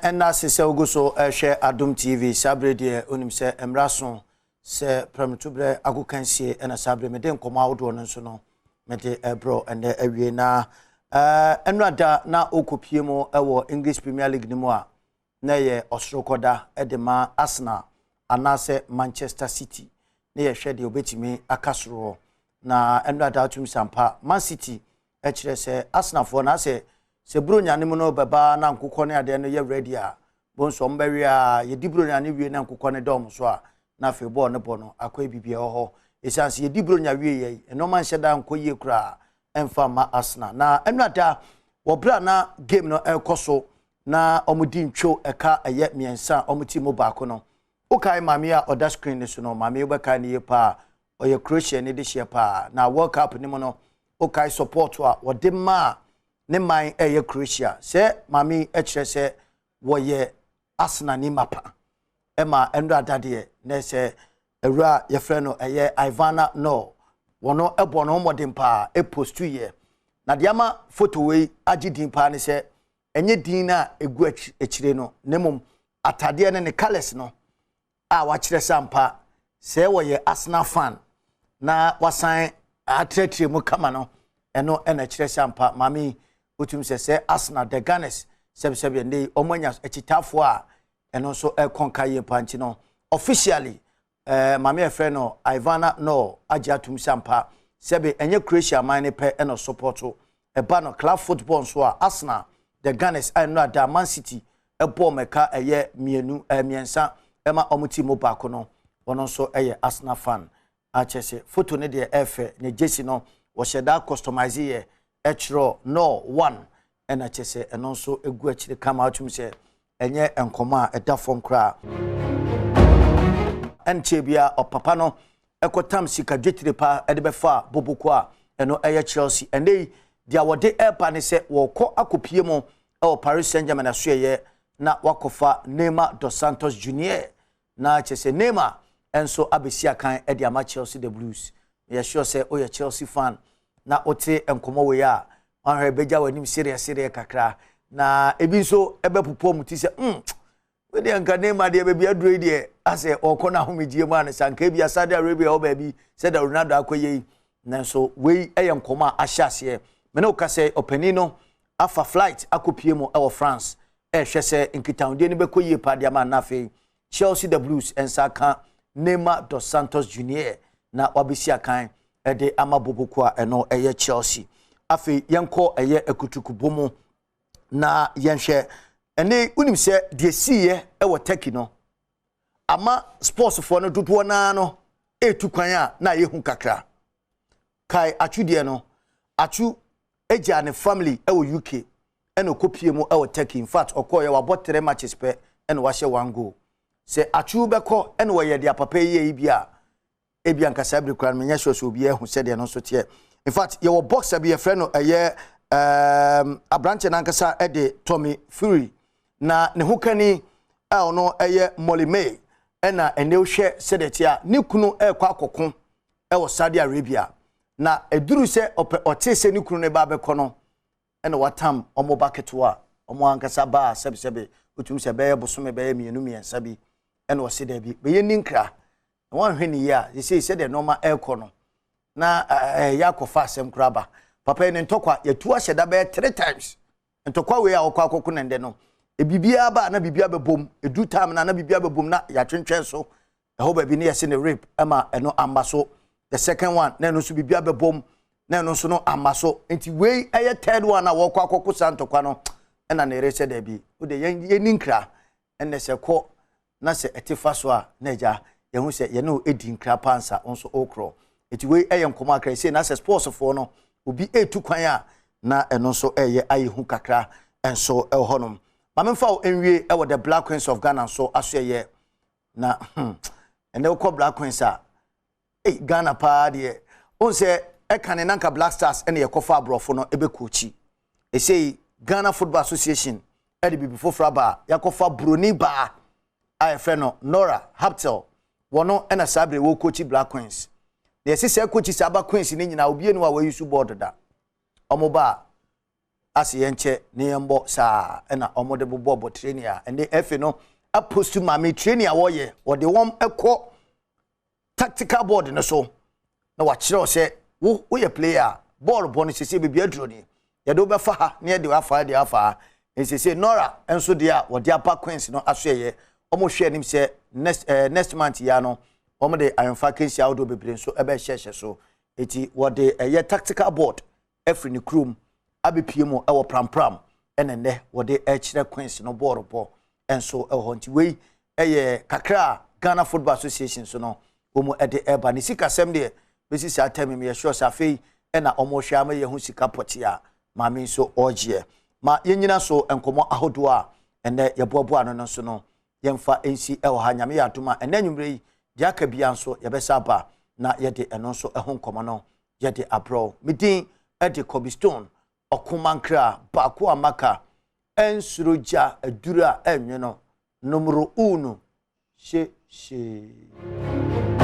Ɛnna ase sɛ wogu so ɛhwɛ Adom TV. Saa berɛ deɛ, wonim sɛ mmara so sɛ prɛmtoberɛ agokansie, ɛna saa berɛ mede nkɔmmɔ ahodoɔ no nso no mede ɛbrɛ ɛnɛ awie. Na ɛno ada na ɔkɔpie mu ɛwɔ English Premier League no mu a, na ɛyɛ ɔsoro kɔda ɛde ma Arsenal anaasɛ Manchester City, ne yɛhwɛ deɛ obɛtumi aka soro. Na ɛno ada atum sampa Man City ɛkyerɛ sɛ Arsenalfoɔ na asɛ sɛ buronya no mu no bɛba na nkokɔ ne adeɛ no yɛ ready a, bonso ɔmo bɛwe a yɛdi buronya no wie na nkokɔ no dɔm so a, na afei bɔɔl no bɔ no akɔ biribi ɛwɔ hɔ. Ɛsiane sɛ yɛdi buronya wie yɛ, nneɛma nhyɛ da nkɔ yie koraa ɛmfa ma Arsenal. Na ɛno ada wɔ berɛ a na game no ɛrekɔ so na ɔmo di ntwo ɛka ɛyɛ 3 a ɔmo ti mu baako no, wokae maame a ɔda screen no so no, maame yi wobɛkae no yie paa, ɔyɛ Croatia ne de hyɛ paa. Na World Cup no mu no, wokae support a wɔde maa ne man ɛyɛ Croatia, sɛ maame yi kyerɛ sɛ wɔyɛ Arsenal ni mapa. Ɛma ɛno adadeɛ na sɛ awura yɛfrɛ no ɛyɛ Ivana No, wɔn ɛbɔ no mmɔden paa, ɛpost yɛ. Na deɛ ama photo wei agye din paa ne sɛ ɛnyɛ din no a ɛgu akyire no, na mmom atadeɛ no ne colours no a wakyerɛ sɛ ampa sɛ wɔyɛ Arsenal fan na wasan atrɛtrɛ mu kama no. Ɛno ɛna kyerɛ sɛ ampa maame yi wotumi sɛ Arsenal, the Gunners, sɛbisɛbi, ɛnde yi wɔn anya akyitaafoɔ a ɛno nso ɛkɔ nka yie pa. Nti no officially maame a yɛfrɛ no Ivana No agye atum sɛ ampa sɛbi ɛnyɛ Croatia man ne pɛ ɛna support. Ɛba no club football nso a, Arsenal, the Gunners, a ɛno ada Man City ɛbɔ mɛka ɛyɛ 2 3 ɛma wɔn ti mu baako no, wɔn nso ɛyɛ Arsenal fan. Akyɛ sɛ photo no deɛ ɛfɛ ne jersey no wɔhyɛ da customize yɛ ɛkyerɛ no one, ɛna kyɛ sɛ ɛno nso egu akyire kama atum sɛ ɛnyɛ nkɔmɔ a ɛda fam koraa. Ɛnkyɛn bia ɔpapa no ɛkɔtam sika dwetire pa ɛde bɛfa boboko a ɛno ɛyɛ Chelsea. Ɛnɛ yi deɛ wɔde ɛreba ne sɛ wɔrekɔ akɔpie mu ɛwɔ Paris Saint Germain asoɛyɛ na wakɔfa Neymar dos Santos Junior. Na kyɛ sɛ Neymar nso abɛsi akan ɛde ama Chelsea, the Blues. Yɛ sure sɛ woyɛ Chelsea fan na wote nkɔmɔ wei a, wahwɛ bɛgya w'anim sereɛ sereɛ kakra, na ebi nso ɛbɛpopo mu ti sɛ wedeɛ nka Neymar deɛ, baabi aduro yi deɛ, asɛ ɔkɔ no ahomegyeɛ mu a ne sanka bi Saudi Arabia hɔ baabi sɛdeɛ Ronaldo akɔyɛ yi. Nanso wei yɛ nkɔmɔ a ahyɛ aseɛ. Mene wo ka sɛ ɔpanin no afa flight akɔpie mu ɛwɔ France, ɛrehwɛ sɛ nkitahodie no bɛkɔ yie paa de ama na afei Chelsea, the Blues, nsa ka Neymar dos Santos Junior na wabɛsi akan ɛde ama boboko a ɛno ɛyɛ Chelsea. Afei yɛnkɔ ɛyɛ akutukubɔ mu na yɛnhwɛ. Ɛne wonim sɛ deɛ siiɛ ɛwɔ Turkey no ama sportsfoɔ no dodoɔ naa no ɛretu kwan a na ayɛ hu kakra. Kae atwedeɛ no, Atsu agya ne family ɛwɔ UK ɛna ɔkɔpie mu ɛwɔ Turkey. In fact, ɔkɔɔyɛ wabɔ three matches pɛ ɛna wahyɛ one goal. Sɛ Atsu bɛkɔ ɛna wɔyɛ deɛ papa yi yɛ yi bi a, ebi ankasa ebiri koraa no menyɛ sure sɛ obi ɛho sɛdeɛ no nso teɛ. In fact, yɛwɔ boxer bi yɛfrɛ no ɛyɛ aberanteɛ nankasa ɛde Tommy Fury, na ne ho kani a ɔno ɛyɛ Molly May, ɛna ɛnɛ wohwɛ sɛdeɛ teɛ a, ne kunu ɛrekɔ akɔko ɛwɔ Saudi Arabia. Na eduru sɛ ɔpɛ ɔte sɛ ne kunu ne ba abɛkɔ no, ɛna watam ɔmo ba ketewa, ɔmo ankasa ba a sɛbisɛbi otum sɛ bɛyɛ bosome bɛyɛ 2 3 bi, ɛna ɔsi dɛbi bɛyɛ ni nkra na wɔnhwɛ ne yie a, sɛ sɛdeɛ nneɛma ɛrekɔ no na ɛyɛ akɔfa asɛm koraa ba. Papa yi ne ntɔkwa yɛtu ahyɛ da bɛyɛ three times. Ntɔkwa wei a ɔkɔ akɔko ne ndɛ no, ebiribiara ba na biribiara bɛbom, edu time na biribiara bɛbom na yɛatwentwɛn so ɛhɔ baabi ne yɛsi ne rape ɛma ɛno amba so. The second one na ɛno nso biribiara bɛbom na ɛno nso no amba so. Nti wei ɛyɛ third one a wɔkɔ akɔko saa ntɔkwa no, ɛna ne yere sɛ dɛbi o de yɛn yɛn ni nkra. Ɛnna sɛ kɔ na sɛ ɛte fa so a, na agya yɛho sɛ yɛne o edi nkra pansa nso ɔkorɔ. Nti wei ɛyɛ nkɔmɔ akra sei na sɛ sportsfoɔ no obi etu kwan a, na ɛno nso ɛyɛ ayɛ hu kakra nso ɛwɔ hɔnom. Maame nfa o nwie ɛwɔ the Black Queens of Ghana nso aso ɛyɛ na ɛnɛ wokɔ Black Queens a, ei, Ghana paa deɛ ohun sɛ ɛka ne nanka Black Stars ɛna yɛkɔfa aborɔfo no ɛbɛ coach. Esei Ghana Football Association ɛde bibi foforɔ aba a yɛakɔfa buroni baa a yɛfrɛ no Nora Hauptle. Wɔno ɛna saa bere wɔ coach Black Queens. Na yɛsi sɛ coach saa aba Queens ne nyinaa, obi enu a wɔyi so bɔɔdo da ɔmo ba. Ase yɛnkyɛ ne yɛmbɔ saa ɛna wɔn de bobɔ bɔ training a ɛne FA no apost maame training a wɔyɛ wɔde wɔn kɔ tactical board no so na wakyerɛw sɛ wo woyɛ player a bɔɔl bɔ no sese beebi aduro ni yɛde wo bɛfa ha na yɛde afa de afa ha. Nsese Nora nso deɛ a wɔde aba Queens no aso yɛ wɔn hwɛ anim sɛ next next month ya no wɔn de ayɔnfa akansi ahodoɔ bebree nso ɛbɛhyɛhyɛ so. Eti wɔde ɛyɛ tactical board afiri ne kurom abɛpie mu ɛwɔ Prampram ɛna nnɛ wɔde ɛkyerɛ Queens no bɔɔl bɔ nso ɛwɔ hɔ. Nti wei ɛyɛ kakra a Ghana Football Association so no wɔn ɛde ɛba ne sikasɛm deɛ bɛsi saa tɛm mi yɛ sure sɛ afei ɛna wɔn hwɛ ama yɛn ho sika pɔte a maame nso ɔregyeɛ. Ma yɛnyina so nkɔmɔ ahodoɔ a ɛnɛ yɛboaboa ano no nso no yɛmfa nsi ɛwɔ ha. Nyame yɛ adom a, ɛnɛ nwummerɛ yi deɛ aka bia nso yɛbɛsa aba na yɛde ɛno nso ɛho nkɔmɔ no yɛde abrɛw. Me din ɛde Kobe Stone Ɔkomankra baako a maka ɛnsoro gya aduru a ɛnwe no numero uno hye hye.